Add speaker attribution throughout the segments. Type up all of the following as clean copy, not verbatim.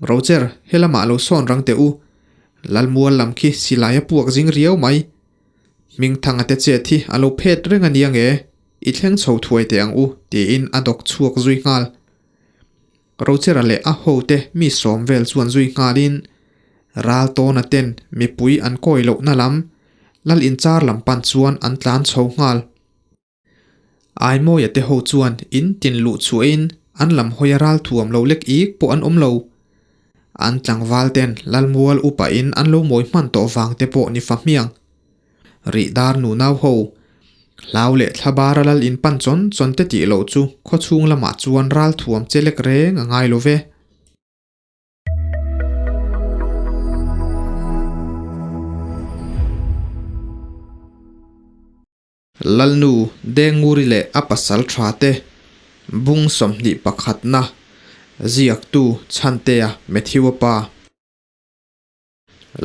Speaker 1: Roger, helamah lo sawn rang teh u. Lalmual lam khi silai a puak zing riau mai. Hmingthanga te chet hi a lo phet reng a nia nge? I thleng chho thuai teh ang u, tiin a dawk chhuak zui nghal. Rochera leh a hote mi sawm vel chuan zui nghalin ral tawna ten mipui an kawi lohna lam lal inchar lam pan chuan an tlan chho nghal. Aimawia te ho chuan in tin luh chhuahin an lam hawia ral thuam lo lek ik pawh an awm lo. An tlangval ten Lalmual upa in an lo mawi hman tawh vang te pawh ni fa hmiang. Rih dar nunau ho, hlau leh thlabara lal in pan chawn chawn te tih loh chu khawchhung lamah chuan ral thuam che lek reng a ngai lo ve. Lalnu Denguri leh a pasal tha te bung 21 na ziaktu Chhantea Matthew-a pa.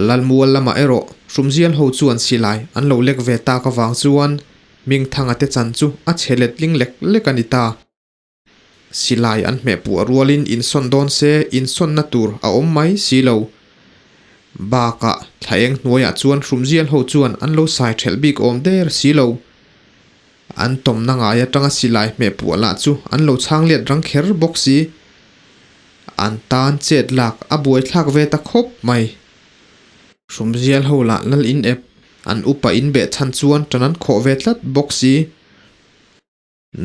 Speaker 1: Lalmual lamah erawh Hrumzial ho chuan silai an lo lek ve tak avang chuan Hmingthanga te chan chu a chhe letling lek lek a ni ta. Silai an hmeh puah rualin insawn dawn se insawnna tur a awm mai si lo. Bakah thla eng hnuaiah chuan Hrumzial ho chuan an lo sai thelh bik awm der si lo. An tawmna ngai atanga silai hmeh puah lah chu an lo chhang let rang kher bawk si. An tan chet lak a buaithlak ve ta khawp mai. Hrumzial ho lah lal in ep, an upa in beh chhan chuan tan an khawh ve tlat bawk si.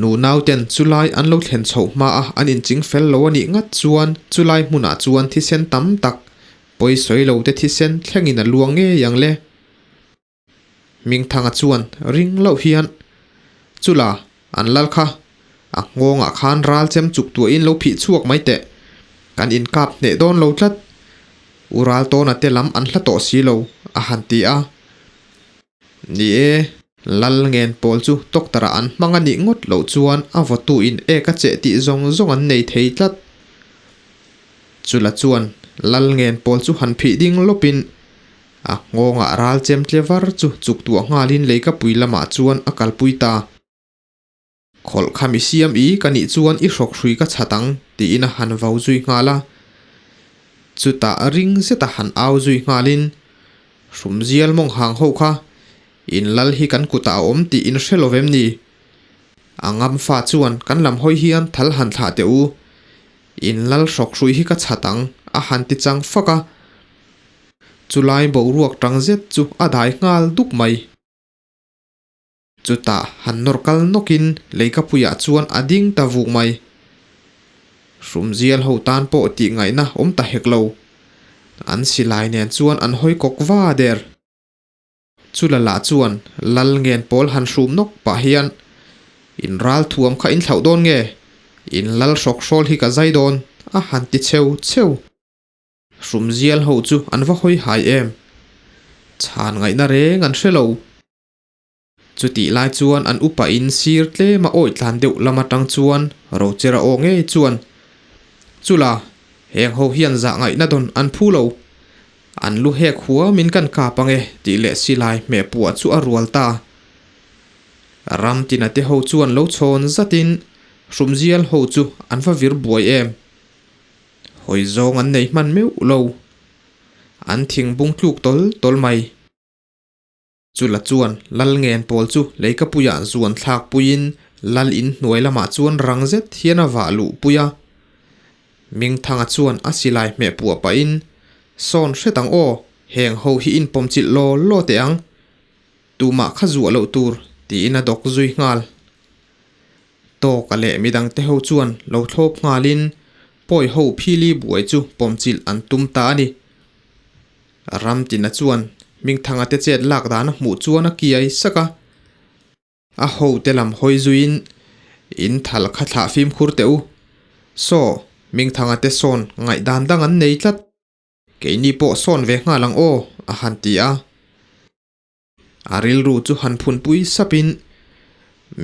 Speaker 1: Nu nauten chulai an lo thlen chhoh hma a an inching fel lo a nih ngat chuan chulai hmunah chuan thisen tam tak, pawisawi lo te thisen thlengin a luang ngei ang le. Hmingthanga chuan ring loh hian, Chula, an lal kha, a nghawngah khan ral chem chuk tuahin lo phih chhuak mai teh. Kan inkap hneh dawn lo tlat. U Raltawna te lam an hla tawh si lo, a han ti a. Ni e, lal ngen pawl chu doctor-a an hmang a nih ngawt loh chuan a vawtu in ek a cheh tih zawng zawng an nei thei tlat. Chula chuan lal ngen pawl chu han phih ding lawpin A nghawngah ral chem tle var chu chuk tuah nghalin leikapui lamah chuan a kalpui ta. Khawlh kha mi siam i ka nih chuan i hrawk hrui ka chhat ang tiin a han vau zui nghal a. Chutah ring zeta han au zui nghalin, Hrumzial mawng hang ho kha, in lal hi kan kutah a awm tih in hre lo vem ni? A ngam fa chuan kan lam hawi hian thal han thlah teh u. In lal hrawk hrui hi ka chhat ang a han ti chang fak a. Chulai boruak tang zet chu a dai nghal duk mai. Chutah han nawr kal nawkin leikapuiah chuan a ding ta vuk mai. Hrumzial ho tan pawh tih ngaihna awm ta hek lo. An silai nen chuan an hawi kawk va der. Chula lah chuan lal ngen pawl han hrum nawk pah hian, In ral thuam kha in thlauh dawn nge? In lal hrawk hrawl hi ka zai dawn, a han ti cheu cheu. Hrumzial ho chu an va hawi hai em? Chhan ngaihna reng an hre lo. Chutih lai chuan an upa in sir tlem a awih tlan deuh lam atang chuan Rochera aw ngei chuan, Chula, heng ho hian zah ngaihna dawn an phu lo. An lu hek huam in kan kap ange tih leh silai hmeh puah chu a rual ta. Ram tina te ho chuan lo chhawn zatin Hrumzial ho chu an va vir buai em? Hawi zawng an nei hman meuh lo. An thing bung tluk tawl tawl mai. Chula chuan lal ngen pawl chu leikapuiah zuan thlak puiin lal in hnuai lamah chuan rang zet hian a vah luh pui a. Mingthanga chuan a silai hmeh puah pahin, Sawn hret ang aw, heng ho hi in pawm chilh law law teh ang. Tumah kha zuah loh tur, tiin a dawk zui nghal. Tawka leh midangte ho chuan lo thlawp nghalin pawi ho phili buai chu pawmchilh an tum ta a ni. Ramtina chuan Hmingthanga te chet lak dan a hmuh chuan a kiai sak a. A hote lam hawi zuiin, In thal kha thlah fimkhur teh u. Saw, Hmingthanga te sawn ngaihdan dang an nei tlat. Keini pawh sawn ve nghal ang aw, a han ti a. A rilru chu han phunpui sapin,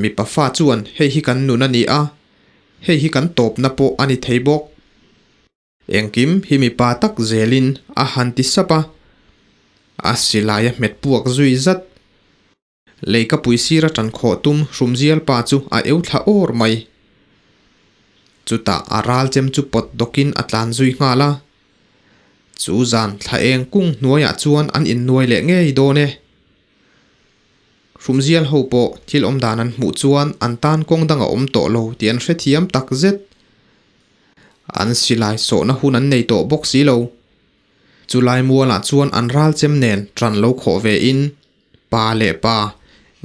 Speaker 1: Mipa fa chuan hei hi kan nun a ni a, hei hi kan tawpna pawh a ni thei bawk. Engkim hi mipa tak zelin a han ti sap a, a silai a hmet puak zui zat. Leikapui sira tan khawh tum Hrumzial pa chu a eu thla awr mai. Chutah a ral chem chu pawt dawkin a tlan zui nghal a. Chu zan thla eng kung hnuaiah chuan an innuai leh ngei dawn e. Hrumzial ho pawh thil awm dan an hmuh chuan an tan kawng dang a awm tawh lo tih an hrethiam tak zet. An silai sawhna hun an nei tawh bawk si lo. Chulai mualah chuan an ral chem nen ṭan lo khawh ve in pa leh pa,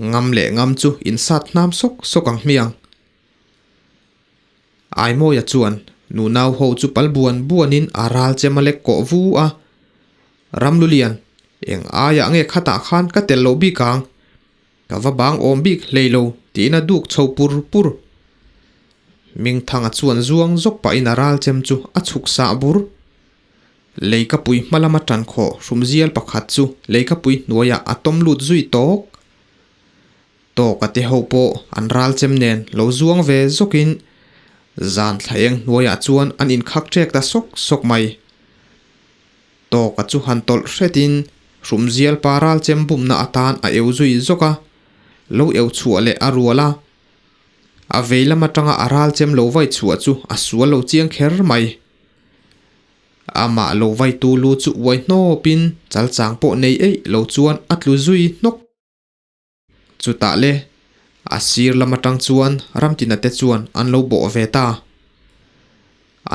Speaker 1: ngam leh ngam chu insat hnam sawk sawk ang hmiang. Aimawia chuan nunau ho chu pal buan buanin a ral chem a lek kawh vu a, Ramlulian, eng aiah nge khatah khan ka tel loh bik ang? Ka va bang awm bik hlei lo tiin a duk chho pur pur. Mingthanga chuan zuang zawk pahin a ral chem chu a chhuk sah bur. Leikapui hma lama tan khawh hrumzial pakhat chu leikapui hnuaiah a tawm lut zui tawk. Tawka te ho pawh an ral chem nen lo zuang ve zawkin zan thla eng hnuaiah chuan an inkhak ṭek ta sawk sawk mai. Tawka chu han tawlh hretin hrumzial pa ral chem bumna atan a eu zui zawk a, lo eu chhuah leh a rual a. A vei lam atanga a ral chem lo vai chhuah chu a sual lo chiang kher mai. Amah lo vaitu lu chu uai hnawpin chalchang pawh nei eih lo chuan a tlu zui hnawk. Chutah le, a sir lam atang chuan Ramtina te chuan an lo bawh ve ta.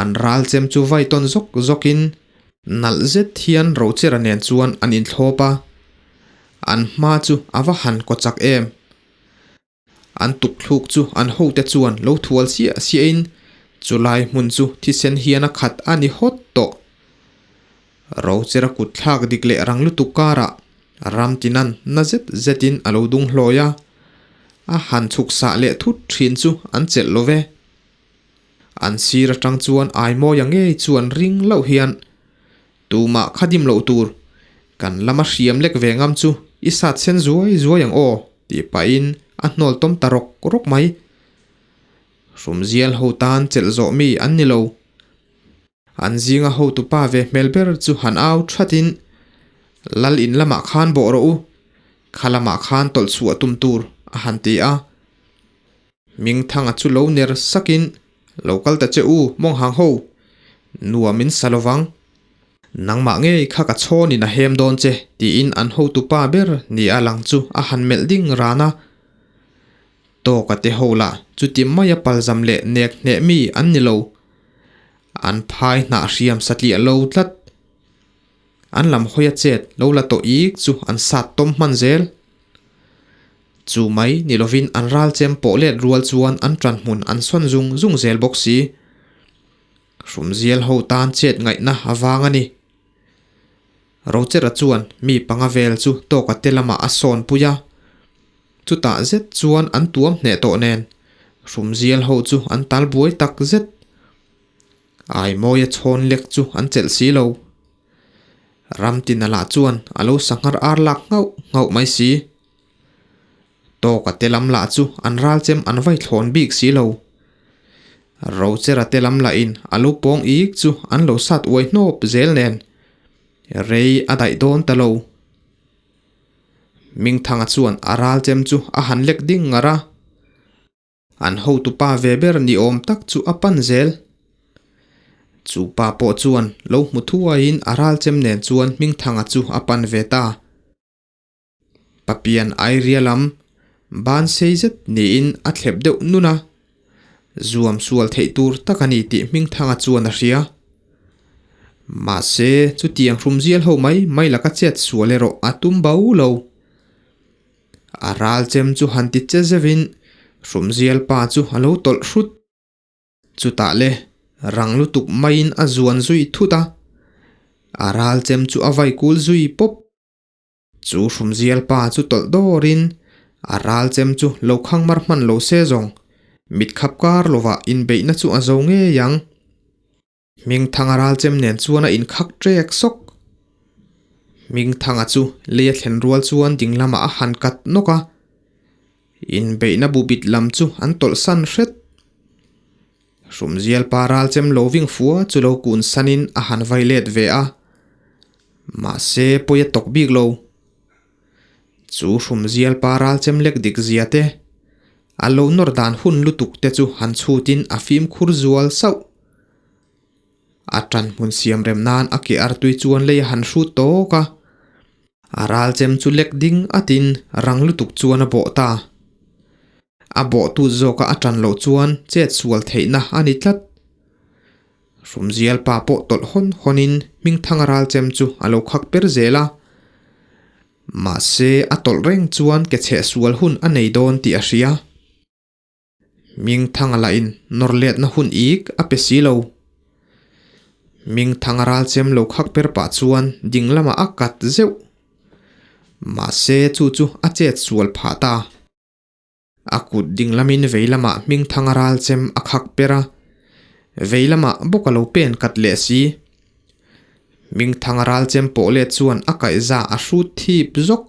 Speaker 1: An ral chem chu vai tawn zawk zawkin nalh zet hian Rochera nen chuan an inthlawp a, an hma chu a va han kaw chak em. An tukthluk chu an hote chuan lo thual siah siahin chulai hmun chu thisen hian a khat a ni hawt tawh. Rochera kut thlak dik leh rang lutuk karah Ramtinan na zet zetin a lo dung hlawi a, a han chhuk sah leh thut thin chu an chelh lo ve. An sir atang chuan Aimawia ngei chuan ring loh hian Tumah kha dim loh tur, kan lama hriam lek ve ngam chu i sat sen zuai zuai ang aw tih pahin a hnawl tawm ta rawk rawk mai. Hrumzial ho tan chelh zawh mi an ni lo. An zinga hotupa ve hmel ber chu han au thatin, Lal in lamah khan bawh rawh u, kha lamah khan tawlh chhuah tum tur a han ti a. Mingthanga chu lo ner sakin, Lo kal ta che u, Mawnghang ho, nuam in sa lovang. Nangmah ngei kha ka chhawnin a hem dawn che, tiin an hotupa ber ni a lang chu a han melh ding ran a. Tawka te ho lah chuti maia palzam leh nek hneh mi an ni lo. An phai hnah hriam satliah lo tlat. An lam hawi a chet lo la tawh ik chu an sat tawm hman zel. Chu mai ni lovin an ral chem pawh let rual chuan an ṭan hmun an sawn zung zung zel bawk si. Hrumzial ho tan chet ngaihna a vang a ni. Rochera chuan mi panga vel chu tawka te lamah a sawn pui a. Chutah zet chuan an tuam hneh tawh nen hrumzial ho chu an tal buai tak zet. Aimawia chhawn lek chu an chelh si lo. Ramtina lah chuan a lo sanghar ar lak nghauh nghauh mai si. Tawka te lam lah chu an ral chem an vai thlawn bik si lo. Rochera te lam lahin a lo pawng ik chu an lo sat uai hnawp zel nen rei a daih dawn ta lo. Mingthanga chuan a ral chem chu a han lek ding ngar a. An hotupa ve ber ni awm tak chu a pan zel. Chu pa pawh chuan lo hmu thuaiin a ral chem nen chuan Hmingthanga chu a pan ve ta. Papian Airia lam ban sei zet niin a thlep deuh nun a, zuam sual theih tur tak a ni tih Hmingthanga chuan a hria. Mahse, chutiang hrumzial ho mai mai laka chet sual erawh a tum bo lo. A ral chem chu han ti che zeuhin hrumzial pa chu a lo tawlh hrut. Chutah le rang lutuk maiin a zuan zui thut a, a ral chem chu a vai kul zui pawp. Chu hrumzial pa chu tawlh dawrin a ral chem chu lo khang mar hman lo se zawng mit khap kar lovah inbeihna chu a zo ngei ang. Hmingthanga ral chem nen chuan a inkhak ṭek sawk. Hmingthanga chu lei a thlen rual chuan ding lamah a han kat nawk a, inbeihna bu bit lam chu an tawlh san hret. Hrumzial pa ral chem lo ving fua chu lo kun sanin a han vai let ve a, mahse pawi a tawk bik lo. Chu hrumzial pa ral chem lek dik zia te, a lo nawr dan hun lutuk te chu han chhutin a fimkhur zual sauh. A ṭan hmun siam rem nan a ke artui chuan lei a han hrut tawk a. A ral chem chu lek ding atin rang lutuk chuan a bawh ta. A bawhtu zawka a ṭan loh chuan chet sual theihna a ni tlat. Hrumzial pa pawh tawlh hawn hawnin Hmingthanga ral chem chu a lo khak per zel a. Mahse a tawlh reng chuan ke chheh sual hun a nei dawn tih a hria. Hmingthanga lahin nawr letna hun ik a pe si lo. Hmingthanga ral chem lo khak per pah chuan ding lamah a kat zeuh. Mahse chu chu a chet sual phah ta. A kut ding lamin vei lamah Hmingthanga ral chem a khak per a, vei lamah bawk a lo pen kat leh si. Hmingthanga ral chem pawh let chuan a kaihza a hrut thip zawk.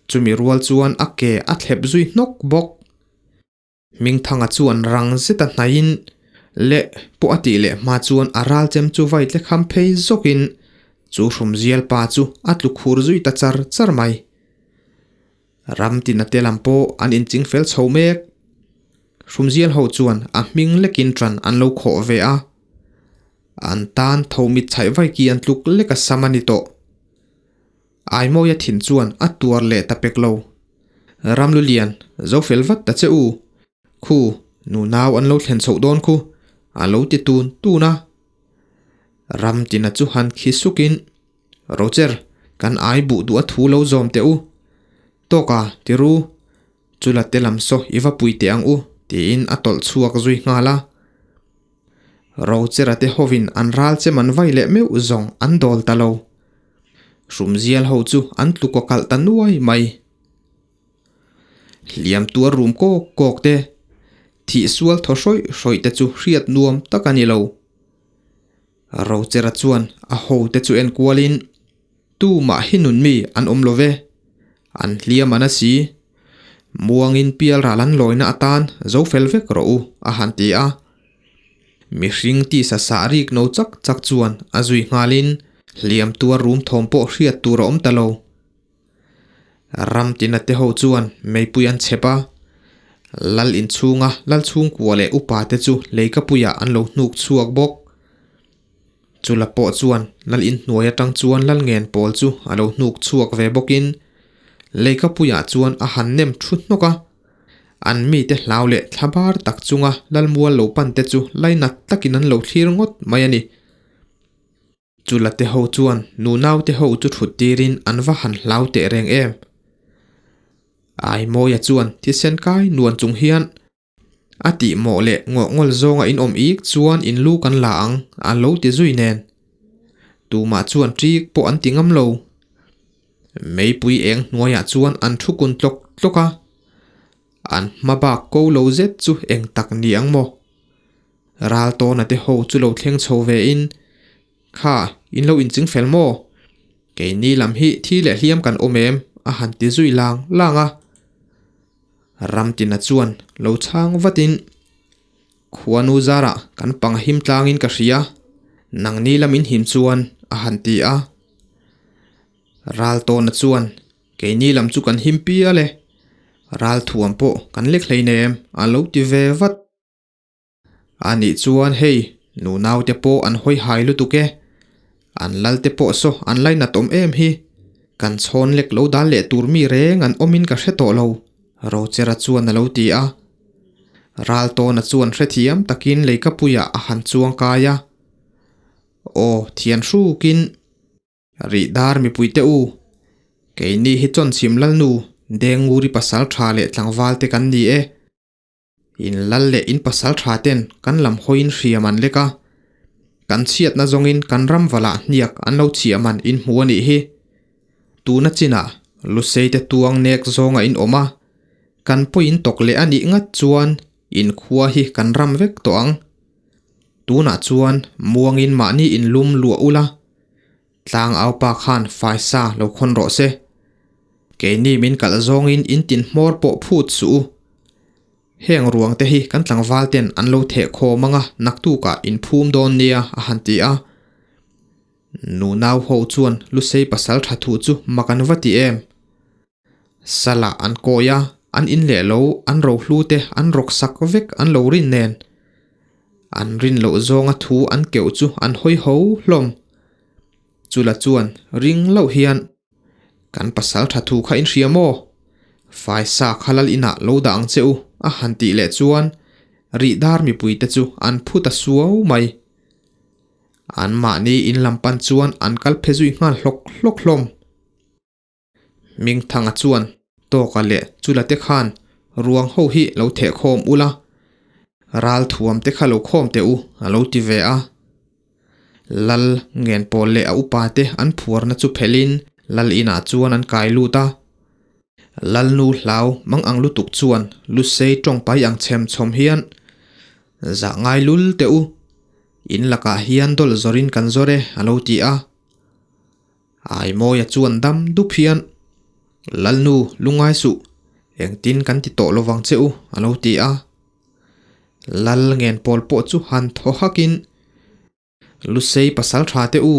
Speaker 1: Chumi rual chuan a ke a thlep zui hnawk bawk. Hmingthanga chuan rang zeta hnaihin leh pawh a tih leh hma chuan a ral chem chu vai tle kham phei zawkin chu hrumzial pa chu a tlu khur zui ta char char mai. Ram tina te lam pawh an inching fel chho mek. Hrumzial ho chuan a hming lekin ṭan an lo khawh ve a. An tan tho mit chhaih vai ki an tluk lek a sam a ni tawh. Aimawia thin chuan a tuar leh ta pek lo. Ramlulian, zo fel vat ta che u. Khu, nu nau an lo thlen chhoh dawn khu, a lo ti tun tun a. Ramtina chu han khi sukin, Roger, kan ai buh duh a thu lo zawm teh u. Tawka, ti ru. Chula te lam saw i va pui teh ang u, tiin a tawlh chhuak zui nghal a. Rochera te hovin an ral chem an vai leh meuh zawng an dawl ta lo. Hrumzial ho chu an tlukaw kalh ta nuai mai. Hliam tuar rum kawk kawk te, thih sual thaw hrawih hrawih te chu hriat nuam tak a ni lo. Rochera chuan a ho te chu en kualin, Tumah hi nun mi an awm lo ve, an hliam an a si. Muangin pial ral an lawina atan zo fel vek rawh u, a han ti a. Mihring tisa sah rik no chak chak chuan a zui nghalin hliam tuar rum thawm pawh hriat tur a awm ta lo. Ram tina te ho chuan meipui an chhep a, Lal inchhunga Lal chhungkua leh upa te chu leikapuiah an lo hnuk chhuak bawk. Chula pawh chuan Lal inhnuai atang chuan Lal ngen pawl chu a lo hnuk chhuak ve bawkin leikapuiah chuan a han nem thu hnawk a. An mite hlau leh thla bar tak chunga Lal mual lo pan te chu lainat takin an lo thlir ngawt mai a ni. Chula te ho chuan nunau te ho chu thut tirin an va han hlau teh reng em. Aimawia chuan thisen kai nuan chung hian A tih mawh leh ngawh ngawl zawnga in awm ik chuan in lu kan la ang, a lo ti zui nen. Tumah chuan ṭik pawh an ti ngam lo. Meipui eng hnuaiah chuan an thu kun tlawk tlawk a. An hma bak ko lo zet chu eng tak ni ang maw? Ral tawna te ho chu lo thleng chho ve in, Kha, in lo inching fel maw? Keini lam hi thi leh hliam kan awm em? a han ti zui lang lang a. Ramtina chuan lo chhang vatin, Khuanu zarah kan pang him tlangin ka hria, nangni lamin him chuan, a han ti a. Raltawna chuan, Keini lam chu kan him pial e, ralthuam pawh kan lek hleinem, a lo ti ve vat. A nih chuan hei, nunaute pawh an hawi hai lutuk e. An lalte pawh saw an lainat awm em hi. Kan chhawn lek lo dan leh tur mi reng an awmin ka hre tawh lo, Rochera chuan a lo ti a. Raltawna chuan hrethiam takin leikapuiah a han chuang kai a. Aw, thian hrukin. Rih dar mipuite u, keini hi Chawnchhim Lalnu, Dengnguri pasal tha leh tlangval te kan ni e. In lal leh in pasal tha ten kan lam hawiin hriam an lek a, kan chhiatna zawngin kan ram valah hniak an lo chhiah man in hmu a nih hi. Tuna chinah Lusei te tuang nek zawnga in awm a, kan pawhin tawk leh a nih ngat chuan in khua hi kan ram vek tawh ang. Tunah chuan muangin mahni in lum luah ula, Tlang aupa khan faisa lo khawn rawh se. Keini min kalh zawngin in tin hmawr pawh phut suh u. Heng ruang te hi kan tlangval ten an lo theh khawm anga naktukah in phum dawn nia a han ti a. Nunau ho chuan Lusei pasal tha thu chu mak an va ti em. Salah an kawi a, an in leh lo, an rohlu te an rawk sak vek an lo rin nen. An rin loh zawnga thu an keuh chu an hawi ho hlawm. Chula chuan ring loh hian, Kan pasal tha thu kha in hria maw? Faisa kha lal inah lo dah ang che u, a han tih leh chuan rih dar mipuite chu an phu ta suau mai. Anmahni in lam pan chuan an kal phe zui nghal hlawk hlawk hlawm. Mingthanga chuan Tawka leh Chula te khan ruang ho hi lo theh khawm ula, ral thuam te kha lo khawm teh u a lo ti ve a. Lal Ngenpawl leh a upa te an phuarna chu phelhin Lal inah chuan an kai lut a. Lalnu hlau mang ang lutuk chuan Lusei tawngpai ang chhem chhawm hian zah ngai lul teh u, in lakah hian dawlh zawrin kan zawr e a lo ti a. Aimawia chuan dam dup hian, Lalnu, lungai suh, engtin kan ti tawh lovang che u, a lo ti a. Lal ngen pawl pawh chu han thaw hakin, Lusei pasal tha te u,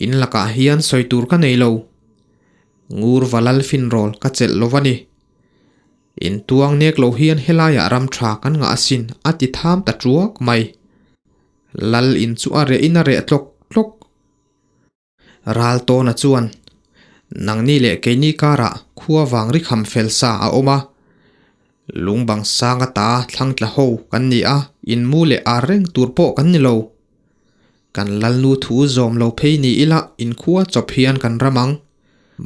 Speaker 1: in lakah hian sawi tur ka nei lo. Ngur va lal finrawl ka chelh lo va ni. In tuang nek lo hian helaiah ram tha kan ngah asin, a ti tham ta tuak mai. Lal in chu a reh in a reh tlawk tlawk. Raltawna chuan, Nangni leh keini karah khua vang ri kham fel sa a awm a, lungbang sang ata thlang tla ho kan ni a, inmu leh ar reng tur pawh kan ni lo. Kan lalnu thu zawm lo phei ni ila inkhua chawp hian kan ram ang.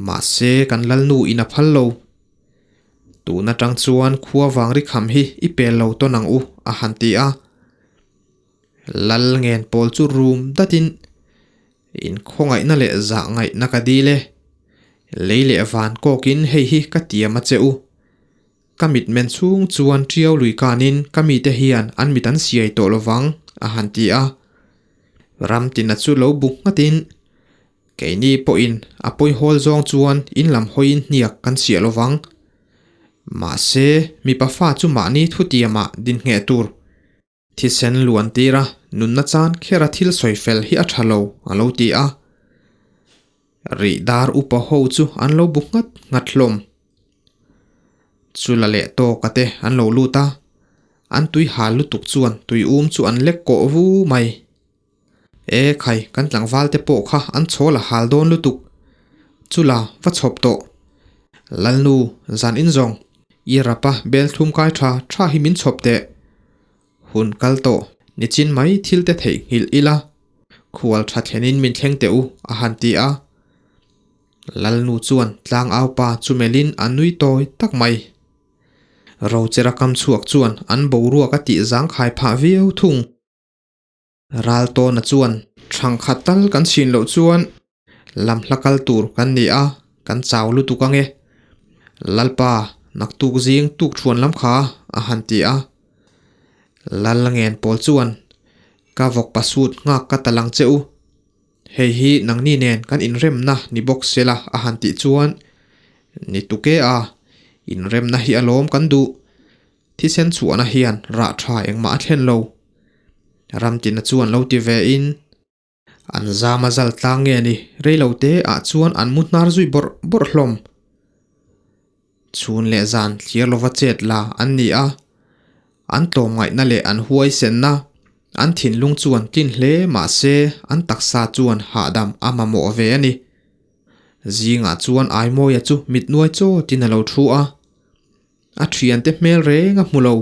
Speaker 1: Mahse kan lalnu in a phal lo. Tun atang chuan khua vang ri kham hi i pel lo tawn ang u, a han ti a. Lal ngen pawl chu rum datin inkhawngaihna leh zah ngaihna ka dil e. Lei leh van kawkin hei hi ka tiam a che u. Ka mit men chhung chuan ṭiau lui kanin ka mite hian an mit an siai tawh lovang, a han ti a. Ramtina chu lo bu nghatin, Keini pawhin a pawihawl zawng chuan in lam hawiin hniak kan siah lovang. Mahse, mipa fa chu mahni thutiamah dinhngheh tur. Thisen luan tira nunna chan khera thil sawi fel hi a tha lo, a lo ti a. Rih dar upa ho chu an lo bu nghat nghat hlawm. Chula leh tawka te an lo lut a, an tui hal lutuk chuan tui um chu an lek kawh vu mai. E khai, kan tlangval te pawh kha an chhawl a hal dawn lutuk. Chula va chhawp tawh. Lalnu, zan in zawng, i rapa bel thlum kai tha tha hi min chhawp teh. Hun kal tawh, nichin mai thil te theihnghilh ila, khual tha thlenin min thleng teh u, a han ti a. Lalnu chuan tlangau pa chu melhin a nui tawi tak mai. Rochera kam chhuak chuan an boruak a tih zangkhai phah viau thung. Raltawna chuan thangkhat tal kan chhin loh chuan lam hla kal tur kan ni a, kan chau lutuk ange. Lalpa, naktuk zing tuk thuan lam kha a han ti a. Lal ngen pawl chuan ka vawk pasut nghak ka ta lang che u. Hei hi nangni nen kan inremna ni bawk sela a han tih chuan ni tuke a, inremna hi alawm kan duh. Thisen chhuahna hian rah tha engmah a thlen lo. Ramtina chuan lo ti ve in, an zam a zal tlang nge ni, reilo te ah chuan an mu hnar zui bawrh bawrh hlawm. Chhun leh zan thlir lova chet la an ni a, an tlawmngaihna leh an huaisenna, an thinlung chuan tlin hle mah se an taksa chuan hahdam a mamawh ve a ni. Zingah chuan Aimawia chu mitnuai chawtin a lo thu a. A thiante hmel reng a hmu lo.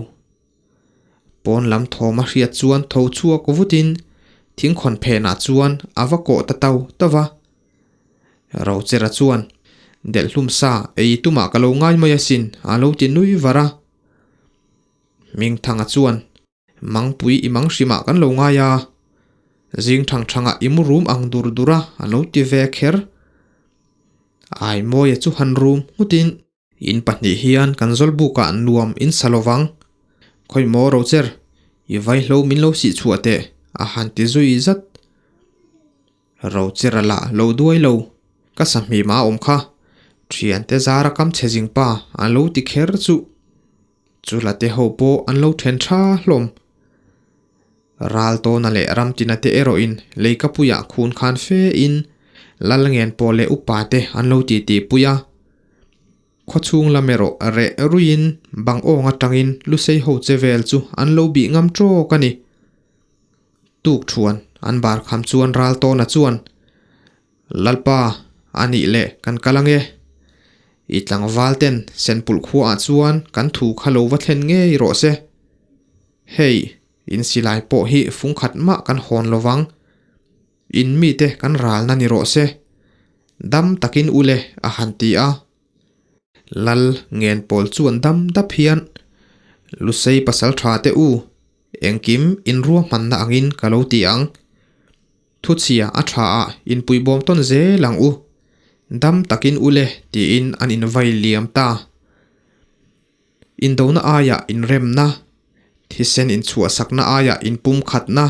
Speaker 1: Pawn lam thawm a hriat chuan tho chhuak vutin thingkhawn phenah chuan a va kawh ta tau tau va. Rochera chuan, Delhhlum sa ei tumah ka lo ngai mai asin a lo ti nui var a. Hmingthanga chuan, Mangpui i mang hrimah kan lo ngai a, zing thang thangah i mu rum ang dur dur a a lo ti ve kher. Aimawia chu han rum nghutin, In pahnih hian kan zawlbukah nuam in sa lovang. Khawi maw Rocher, i vaihlo min lo sih chhuah teh, a han ti zui zat. Rocher a lah lo duai lo, ka sahmim a awm kha, thiante zara kam chhe zing pa an lo ti kher chu. Chula te ho pawh an lo then tha hlawm. Raltawna leh Ramtina te erawhin leikapuiah khun khan fe in Lalngen pawh leh upa te an lo titi pui a. Khawchhung lam erawh reh ruiin bang awng atangin Lusei ho che vel chu an lo bih ngam tawk a ni. Tuk thuan an bar kham chuan Raltawna chuan, Lalpa, a nih leh kan kal ange. I tlangval ten Senpulh khuaah chuan kan thu kha lo va thlen ngei rawh se. Hei, in silai pawh hi fungkhat mah kan hawn lo vang. In mite kan ralna ni rawh se. Dam takin u le, a han ti a. Lal ngen pawl chuan dam dap hian, Lusei pasal tha te u, engkim in ruahmanna angin ka lo ti ang. Thuchhia a tha ah inpuibawm tawn zel ang u. Dam takin u le tiin an invai liam ta. Indona aiah inremna, thisen inchhuahsakna aiah inpumkhatna,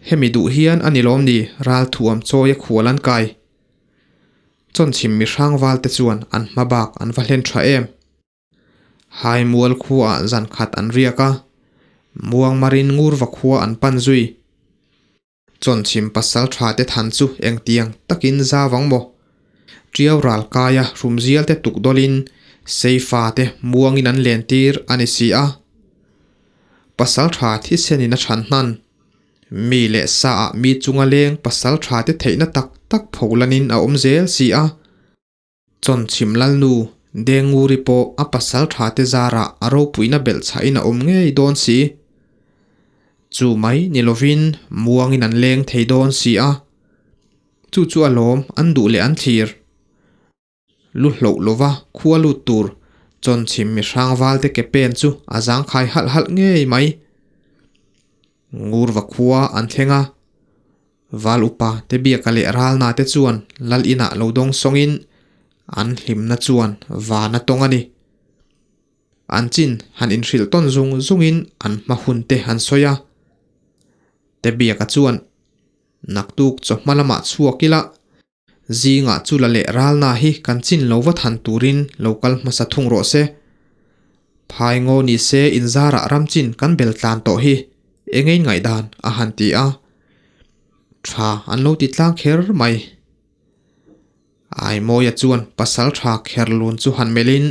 Speaker 1: hemi duh hian a ni lawm ni ralthuam chawia khual an kai. Chawnchhim mihrang valte chuan an hma bak an va hlen tha em. Haimual khuaah zan khat an riak a, Muangmarin Ngurva khua an pan zui. Chawnchhim pasal tha te than chu engtiang takin zau ang maw? Tiau ral kaia hrumzial te tuk dawlin Seifa te muangin an len tir a ni si a. Pasal tha thisenin a chhan hnan. Mi leh sa ah mi chunga leng pasal tha te theihna tak tak pholanin a awm zel si a. Chawnchhim Lalnu Denguri pawh a pasal tha te zarah a ropuina belh chhahin a awm ngei dawn si. Chu mai ni lovin muangin an leng thei dawn si a. Chu chu a lawm an duh leh an thlir. Lu hloh lova khua lut tur Chawnchhim mihrang valte ke pen chu a zangkhai halh halh ngei mai. Ngurva khua an thleng a, Val upa te biaka leh ralna te chuan lal inah lo dawng sawngin an hlimna chuan van a tawng a ni. An chin han inhrilh tawn zung zungin an hma hun te han sawi a. Te biaka chuan, Naktuk chawhma lamah chhuak ila, zingah chu la leh ralna hi kan chin lo va than turin lo kal hmasa thung rawh se. Phai ngaw ni se inzarah ram chin kan bel tlan tawh hi engei ngaihdan a han ti a. Tha an lo ti tlang kher mai. Aimawia chuan pasal tha kher lun chu han melhin,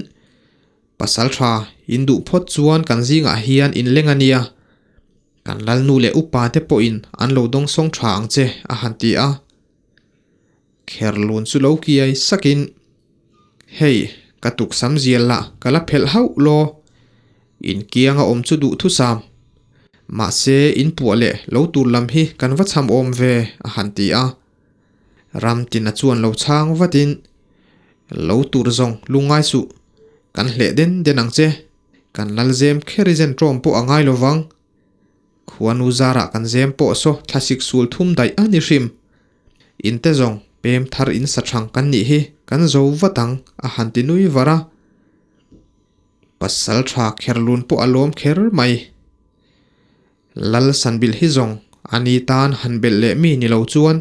Speaker 1: Pasal tha, in duh phawt chuan kan zingah hian in leng a nia. Kan lalnu leh upa te pawhin an lo dawngsawng tha ang che a han ti a. Kherlun chu lo kiai sakin, Hei, ka tuksam zial lah ka la phelh hauh law. In kianga awm chu duh thusam. Mahse, in puah leh lo tur lam hi kan va cham awm ve, a han ti a. Ramtina chuan lo chhang vatin, Lo tur zawng lungngai suh, kan hleh den den ang che. Kan lalzem kher i zen ṭawm pawh a ngai lo vang. Khuanu zarah kan zem pawh saw thlasik sul thum daih a ni hrim. In te zawng pem thar in sa thang kan nih hi kan zo vat ang a han ti nui var a. Pasal tha kher lun pawh a lawm kher mai. Lal Sanbil hi zawng a ni tan han belh leh mi ni lo chuan.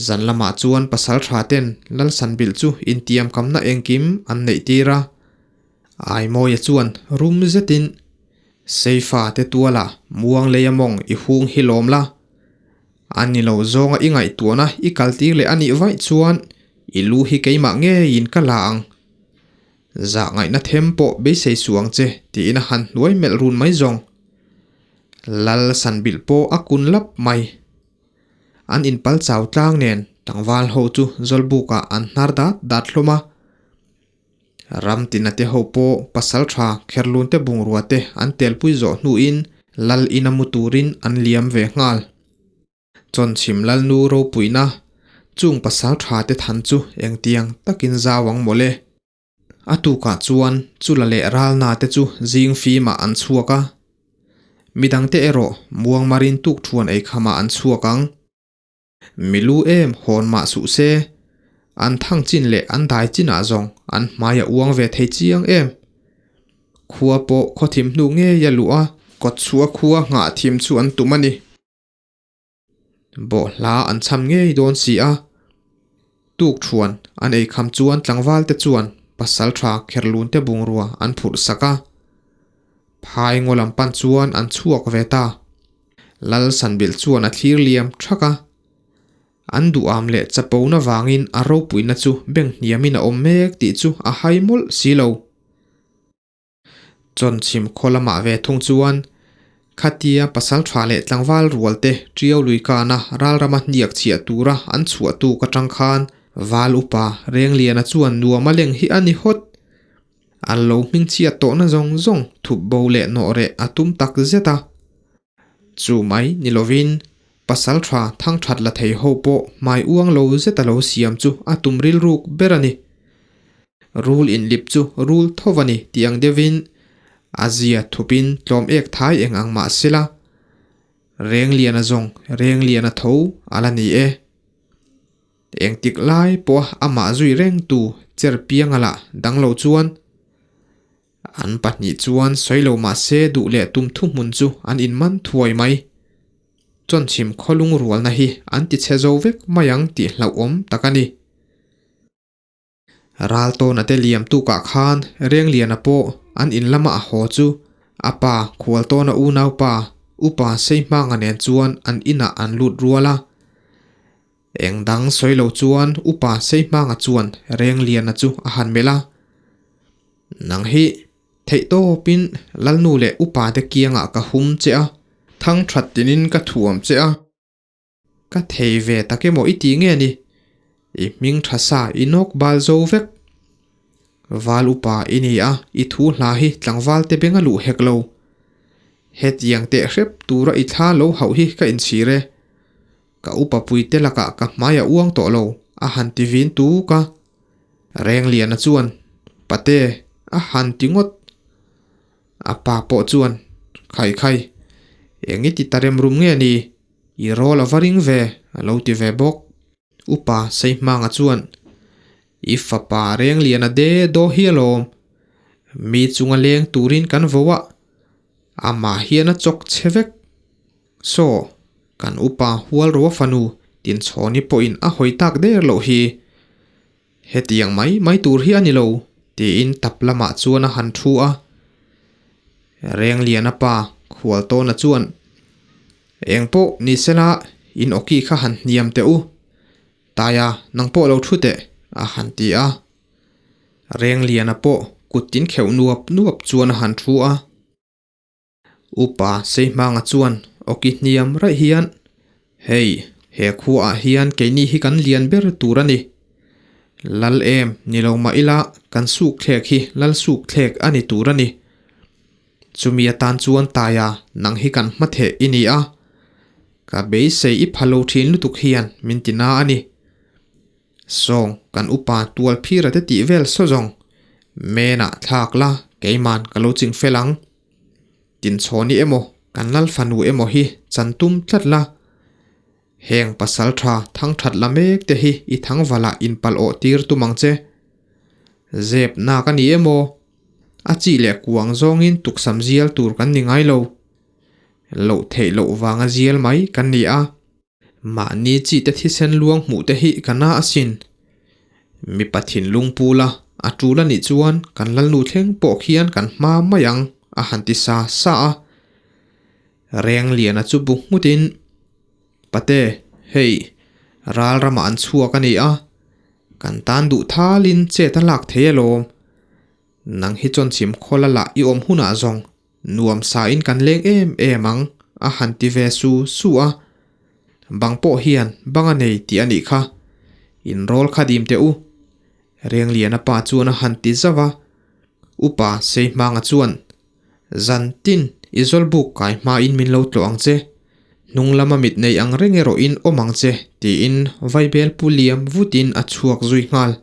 Speaker 1: Zan lamah chuan pasal tha ten Lal Sanbil chu intiam kamna engkim an neih tir a. Aimawia chuan rum zetin, Seifa te tuala muang lei a mawng i hung hi lawm la. A ni lo zawnga i ngaihtuahna i kaltir leh a nih vaih chuan i lu hi keimah ngeiin ka la ang. Zah ngaihna them pawh beisei suh ang che tiin a han hnuai melh run mai zawng. Lal Sanbilh pawh a kun lap mai. An inpal chau tlang nen tlangval ho chu Zawlbukah an hnar dat dat hlawm a. Ram tina te ho pawh pasal tha Kherlun te bungrua te an telpui zawh hnuin Lal ina mu turin an liam ve nghal. Chawnchhim Lalnu ropuina chung pasal tha te than chu engtiang takin zau ang mawle. A tukah chuan Chula leh Ralna te chu zing fimah an chhuak a. Midangte erawh Muangmarin tukthuan eikhamah an chhuak ang. Milu em hawn mah suh se, an thang chin leh an dai chinah zawng an hmai a uang ve thei chiang em. Khua pawh khaw thim hnu ngei a luh a. Kawtchhuah khua nghah thim chu an tum a ni. Bawhhla an chham ngei dawn si a. Tukthuan an ei kham chuan tlangval te chuan pasal tha kherlun te bungrua an phurh sak a. Phai ngaw lam pan chuan an chhuak ve ta. Lal Sanbilh chuan a thlir liam thak a. An duham leh chapona vangin a ropuina chu beng hniamin a awm mek tih chu a hai mawlh si lo. Chawnchhim khaw lamah ve thung chuan Khatia pasal tha leh tlangval rual te Tiau lui kana ralrama hniak chhiah tura an chhuah tuk atang khan Val upa Rengliana chuan nuam a leng hi a ni hawt. An lo hmingchhiat tawhna zawng zawng thup bo leh nawh reh a tum tak zet a. Chu mai ni lovin pasal tha thangthat la thei ho pawh hmai uang lo zet a lo siam chu a tum rilruk ber a ni. Rul inlip chu rul tho a ni tih ang deuhin a zia thupin tlawm ek thai eng ang mah sela, Rengliana zawng Rengliana tho a la ni e. Engtik lai pawha amah zui rengtu cher pianga lah dang lo chuan an pahnih chuan sawi lo mah se duh leh tum thuhmun chu an inman thuai mai. Chawnchhim khawlung rualna hi an tichhe zo vek mai ang tih hlauhawm tak a ni. Raltawna te liam tukah khan Rengliana pawh an in lama a haw chu a pa Khualtawna unaupa Upa Seihmanga nen chuan an inah an lut rual a. Eng dang sawi lo chuan Upa Seihmanga chuan Rengliana chu a han melh a, Nang hi theihtawpin Lalnu leh Upa te kiangah ka hum che a, thang that tinin ka thuam che a. Ka thei ve tak emaw i ti nge ni? I hming tha sa i nawk bal zo vek. Val upa i ni a, i thu hla hi tlangval te beng a luh hek lo. Hetiang teh hrep tura i thla lo hauh hi ka inchhir e. Ka upa pui te lakah ka hmai a uang tawh lo, a han ti vin tuk a. Rengliana chuan, Pate, a han ti ngawt. A pa pawh chuan, Khai khai, eng i ti ta rem rum nge ni? I rawl a va ring ve, a lo ti ve bawk. Upa Seihmanga chuan, I fapa Rengliana de daw hi alawm. Mi chunga leng turin kan vo a, amah hian a chawk che vek. Saw, kan upa Hualroa fanu Tinchhawni pawhin a hawi tak der loh hi. Hetiang mai mai tur hi a ni lo, tiin tap lamah chuan a han thu a. Rengliana pa Khualtawna chuan, Eng pawh ni sela, in awki kha han hniam teh u. Taia, nang pawh lo thu teh, a han ti a. Rengliana pawh kut tin kheuh nuap nuap chuan a han thu a. Upa Seihmanga chuan awki hniam raih hian, Hei, he khuaah hian keini hi kan lian ber tur a ni. Lal em ni lo mah ila kan suk thlek hi lal suk thlek a ni tur a ni. Chumi atan chuan Taia nang hi kan hmatheh i ni a. Ka beisei i pha lo thin lutuk hian min ti na a ni. Sawng kan upa tual phira te tih vel saw zawng menah thlak la keiman ka lo ching fel ang. Tinchhawni emaw kan lal fanu emaw hi chan tum tlat la. Heng pasal tha thang that la mek te hi i thangvalah inpalh awh tir tum ang che. Zep nak a ni emaw a chi leh kuang zawngin tuksam zial tur kan ni ngai lo. Loh theih loh vanga zial mai kan ni a. Mahni chi te thisen luang hmuh te hi ka na asin. Mipa thinlung pula a tul a nih chuan kan lalnu thleng pawh khian kan hma mai ang a han ti sa sa a. Rengliana chu bu nghutin, Pate, hei, ral ramah an chhuak a ni a, kan tan duh thalin chet a lak thei alawm. Nang hi chuan chhim khawla lah i awm hunah zawng Nuam sa in kan leng em em ang a han ti ve su su a, bang pawh hian bang a nei tih a nih kha, in rawl kha dim teh u. Rengliana pa chuan a han ti zauh a, Upa Seihmanga chuan, Zan tin i zawlbuk kai hmain min lo tlawh ang che, hnung lama mit nei ang reng erawhin awm ang che tiin vaibel pu liam vutin a chhuak zui nghal.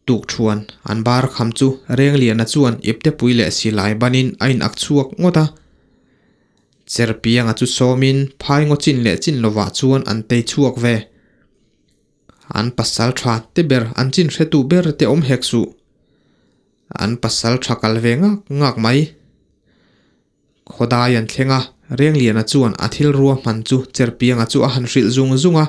Speaker 1: Tukṭhuan an bar kham chu Rengliana chuan iptepui leh silai banin a inak chhuak ngawt a. Cherpianga chu sawmin phai ngaw chin leh chin lovah chuan an tei chhuak ve. An pasal tha te ber an chin hretu ber te awm hek suh. An pasal tha kal ve ngak ngak mai. Khawdai an thleng a, Rengliana chuan a thil ruahman chu Cherpianga chu a han hrilh zung zung a.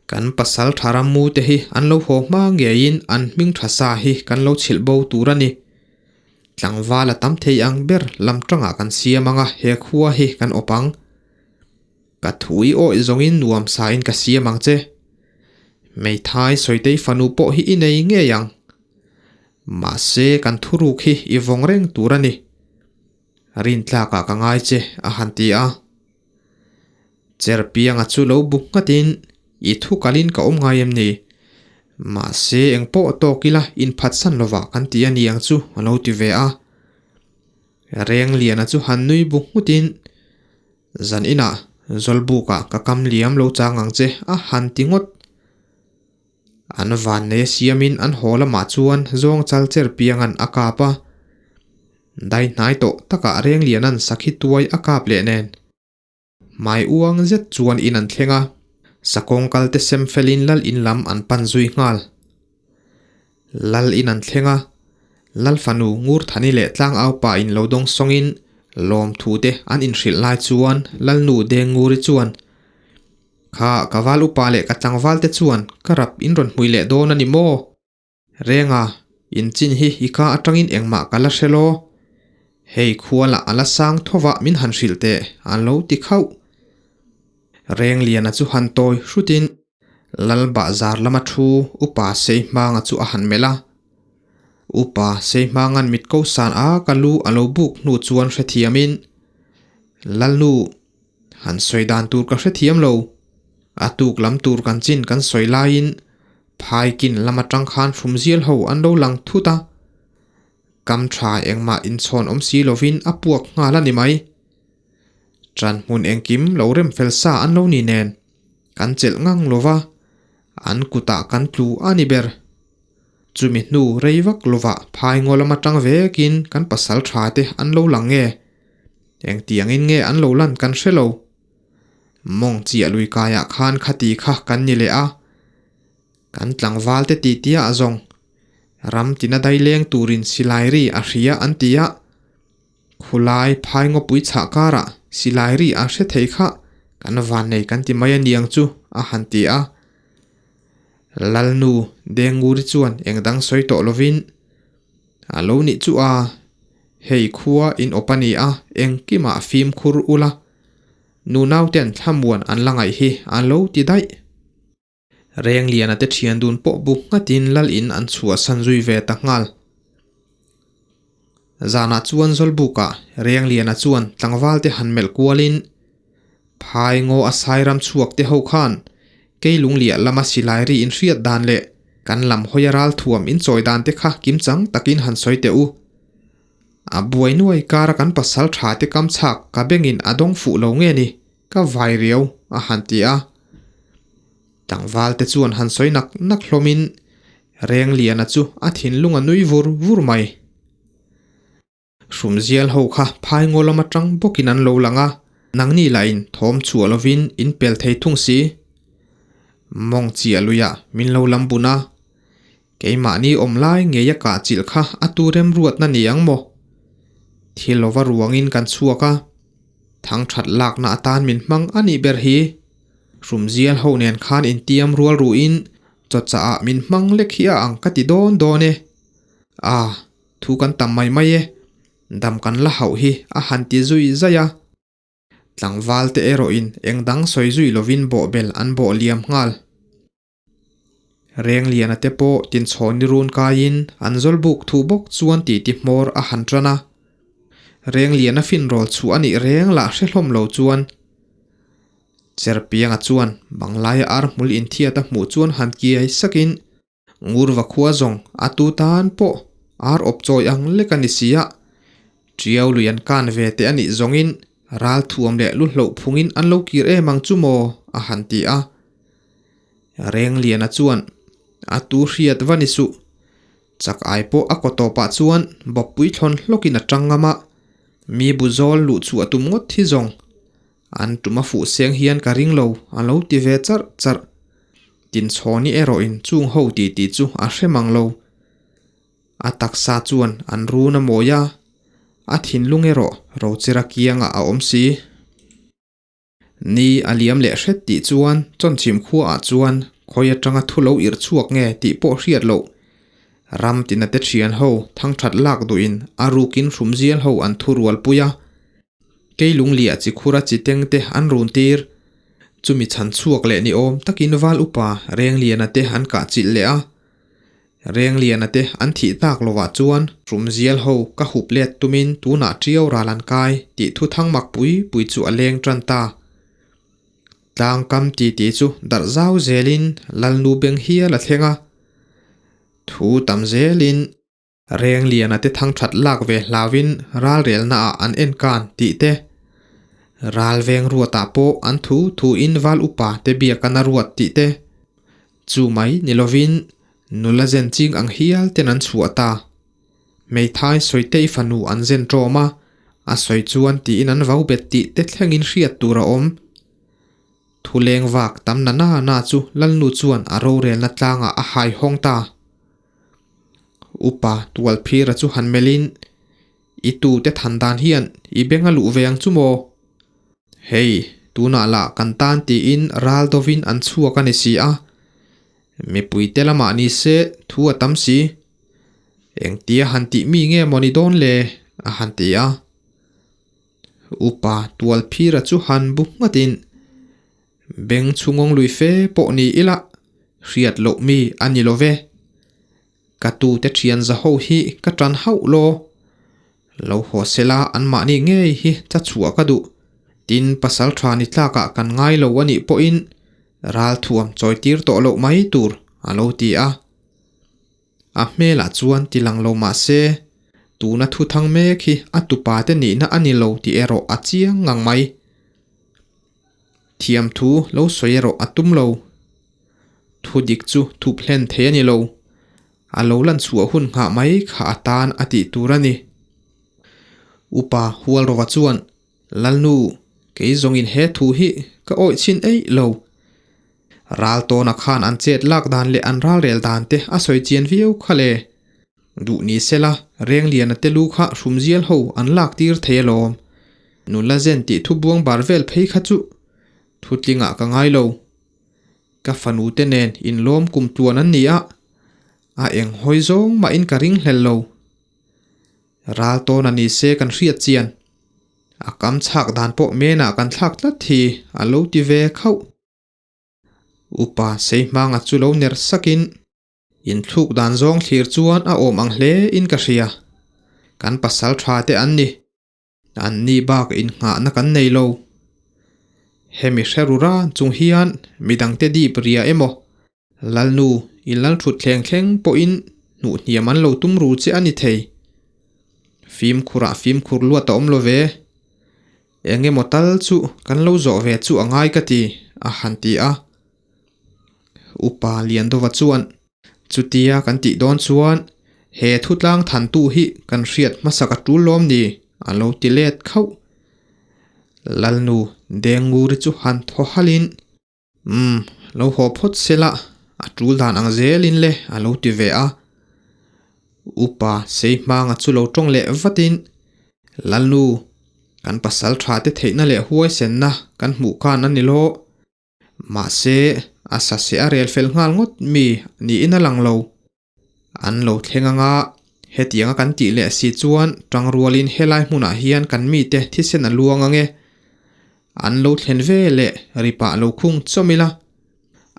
Speaker 1: Kan pasal tha rammu te hi an lo haw hma ngeiin an hming tha sa hi kan lo chhilh bo tur a ni. Tlangval a tam thei ang ber lam tangah kan siam ang a, he khua hi kan awp ang. Ka thu i awih zawngin nuam sain ka siam ang che. Hmeithai Sawitei fanu pawh hi i nei ngei ang. Mahse kan thuruk hi i vawng reng tur a ni. Rintlakah ka ngai che, a han ti a. Cherpianga chu lo bu nghatin, I thu kalin ka awm ngai em ni? Mahse, eng pawh tawk ila inphatsan lovah kan ti a ni ang chu, a lo ti ve a. Rengliana chu han nui bu nghutin, Zan inah Zawlbukah ka kam liam lo chang ang che, a han ti ngawt. An vannei a siamin an haw lamah chuan zawng chal cher piangan a kap a. Dai hnai tawh takah Rengliana'n sakhi tuai a kap leh nen. Hmai uang zet chuan in an thleng a, sakawng kalte sem felin lal in lam an pan zui nghal. Lal in an thleng a, Lal fanu Ngurthani leh Tlangaupa in lo dawng sawngin lawmthu te an inhrilh lai chuan Lalnu Dengnguri chuan, Kha ka val upa leh ka tlangval te chuan ka rap in rawn hmui leh dawn a ni maw? Renga, in chin hi i ka atangin engmah ka la hre law. Hei khua lah a la sang thovah min han hrilh teh, an lo ti khauh. Rengliana chu han tawi hrutin Lal Bahzar lama thu Upa Seihmanga chu a han melh a. Upa Seihmanga'n mit ko san a ka lu a lo buk hnu chuan hrethiamin, Lalnu, Han sawi dan tur ka hrethiam lo. A tuk lam tur kan chin kan sawi laiin phaikin lam atang khan hrumzial ho an lo lang thut a. Kam tha engmah inchhawn awm si lovin a puak nghal a ni mai. Ṭan hmun engkim lo rem fel sa an lo ni nen kan chelh ngang lova, an kutah kan tlu a ni ber. Chumi hnu rei vak lovah phai ngaw lam atang vekin kan pasal tha te an lo lang nge? Engtiangin nge an lo lan kan hre lo. Mawng chiah lui kaiah khan khati kha kan ni leh a. Kan tlangval te titi ah zawng ram tina dai leng turin silai ri a hria an ti a. Khulai phai ngawpui chhah karah silai ri a hre thei kha kan vannei kan ti mai a niang chu a han ti a. Lalnu Denguri chuan eng dang sawi tawh lovin, A lo nih chu a, hei khua in awp a ni a, engkimah fimkhur ula, nunauten thlamuan an la ngaih hi a lo ti daih. Rengliana te thian dun pawh bu nghatin lal in an chhuahsan zui ve ta nghal. Zanah chuan Zawlbukah Rengliana chuan tlangval te han melh kualin, Phai ngaw a Sairam chhuak te ho khan kei lungliah lama silai ri in hriat dan leh kan lam hawi a ral thuam in chawi dan te kha kimchang takin han sawi teh u. A buai nuai kara kan pasal tha te kam chhak ka bengin a dawng fuh lo nge ni? Ka vai riau, a han ti a. Tlangval te chuan han sawi nak nak hlawmin Rengliana chu a thinlung a nui vur vur mai. Hrumzial ho kha phai ngaw lam atang bawkin an lo lang a, nangni lahin thawm chhuah lovin in pel thei thung si. Mawng chiah luiah min lo lam bun a, keimahni awm lai ngei a kah chilh kha a tu remruatna ni ang maw? Thil lova ruangin kan chhuak a, thangthat lakna atan min hmang a nih ber hi. Hrumzial ho nen khan intiam rual ruhin chawchah ah min hmang lek hi a ang ka ti dawn dawn e. A, thu kan tam mai mai e, dam kan la hauh hi a han ti zui zai a. Tlangval te erawhin eng dang sawi zui lovin bawhbel an bawh liam nghal. Rengliana te pawh tinchhawni run kaiin an zawlbuk thu bawk chuan titi hmawr a han tan a. Rengliana finrawl chhuah a nih reng lah hre hlawm lo chuan Cherpianga chuan Banglaia ar hmul inthiat a hmuh chuan han kiai sakin Ngurva khua zawng a tu tan pawh ar awp chawi ang lek a ni si a, Tiau lui an kan ve teh a nih zawngin ral thuam leh lu hloh phungin an lo kir em ang chu maw? a han ti a. Rengliana chuan a tu hriat va ni suh. Chak ai pawh a kaw tawpah chuan bawppui thlawn hlawkin a tang ngam a, mi bu zawl luh chhuah tum ngawt hi zawng an tum a fuh seng hian ka ring lo a lo ti ve charh charh. Tinchhawni erawhin chung ho ti tih chu a hre mang lo. A taksa chuan an run a mawi a, a thinlung erawh Rochera kiangah a awm si. Ni a liam leh hret tih chuan Chawnchhim khuaah chuan khawi atanga thu lo irh chhuak nge tih pawh hriat loh. Ram tina te thian ho thangthat lak duhin a rukin hrumzial ho an thu rual pui a. Kei lungliah chi khura chi teng te an run tir. Chumi chhan chhuak leh ni awm takin val upa Rengliana te an kah chilh leh a. Rengliana te an thih tak lovah chuan Hrumzial ho ka hup let tumin tunah ṭiau ral an kai tih thu thang mak pui pui chu a leng ṭan ta. Tlangkam titi chu darh zau zelin Lalnu beng hial a thleng a. Thu tam zelin Rengliana te thang that lak ve hlauin ralrelna ah an en kan tih te, ralveng ruatah pawh an thu thu in val upa te biak an a ruat tih te, chu mai ni lovin nula zen ching ang hial ten an chhuah ta. Hmeithai Sawitei fanu an zen ṭawm a, a sawi chuan tiin an vau bet tih te thlengin hriat tur a awm. Thuleng vak tam na na na chu Lalnu chuan a rorelna tlangah a hai hawng ta. Upa Tualphira chu han melhin, I tute than dan hian i beng a luh ve ang chu maw? Hei, tunah lah kan tan tiin ral dovin an chhuak a ni si a. Mipuite lamah ni se thu a tam si. Engtia han tih mi nge maw ni dawn le? a han ti a. Upa Tualphira chu han bu nghatin, Beng chhungawng lui fe pawh ni ila, hriat loh mi a ni lo ve. Ka tute thian za ho hi ka tan hauh law. Lo haw sela anmahni ngei hi cha chhuah ka duh. Tin, pasal tha ni tlakah kan ngai lo a nih pawhin ralthuam chawi tir tawh loh mai tur a lo ti a. A hmelah chuan ti lang lo mah se, tuna thu thang mek hi a tupa te nihna a ni lo tih erawh a chiang ngang mai. Thiam thu lo sawi erawh a tum lo. Thu dik chu thup hlen thei a ni lo. A lo lan chhuah hun nghah mai kha a tan a tih tur a ni. Upa Hualrova chuan, Lalnu, kei zawngin he thu hi ka awih chhin eih lo. Ral tawna khan an chet lak dan leh an ralrel dan te a sawi chian viau kha le. Duh ni sela, Rengliana te lu kha hrumzial ho an lak tir thei alawm. Nula zen tih thu buang bar vel phei kha chu thutlingah ka ngai lo. Ka fanu te nen inlawm kum tluan an ni a, a eng hawi zawng mahin ka ring hlel lo. Ral tawn a ni se kan hriat chian. A kam chhak dan pawh menah kan thlak tlat hi a lo ti ve khauh. Upa Seihmanga chu lo ner sakin. Inthluk dan zawng thlir chuan a awm ang hle in ka hria. Kan pasal tha te an ni. An ni bak innghahna kan nei lo. Hemi hre ru ran chung hian midangte dip ria emaw, Lalnu i lal thut thleng thleng pawhin hnuh hniam an lo tum ru che a ni thei. Fimkhurah fimkhur luat a awm lo ve. Eng emaw tal chu kan lo zawh ve chu a ngai ka ti, a han ti a. Upa Liandova chuan, Chutia kan tih dawn chuan he thutlang thantu hi kan hriat hmasak a tul lawm ni? a lo ti let khauh. Lalnu Dengnguri chu han thaw halhin, Umm, lo haw phawt sela, a tul dan ang zelin le a lo ti ve a. Upa Seihmanga chu lo tawng leh vatin, Lalnu, kan pasal tha te theihna leh huaisenna kan hmuh khan a ni lo. Mahse, a sase a rel fel nghal ngawt mi niin a lang lo. An lo thleng anga hetianga kan tih leh si chuan tangrualin helai hmunah hian kan mite thisen a luang ange. An lo thlen ve leh ripah lo khung chawm ila,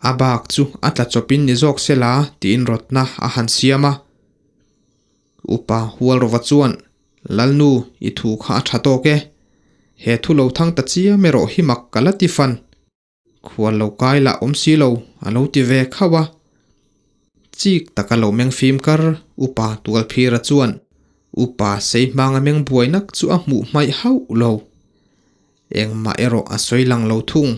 Speaker 1: a bak chu a tla chawpin ni zawk sela tiin rawtna a han siam a. Upa Hualrova chuan, Lalnu, i thu kha a tha tawk e. He thu lo thang ta chiam erawh hi mak ka la ti fan. Khual lo kai lah awm si lo, a lo ti ve khauh a. Chik taka lo meng fim kar, Upa Tualphira chuan Upa Seihmanga meng buai nak chu a hmuh hmaih hauh lo. Engmah erawh a sawi lang lo thung.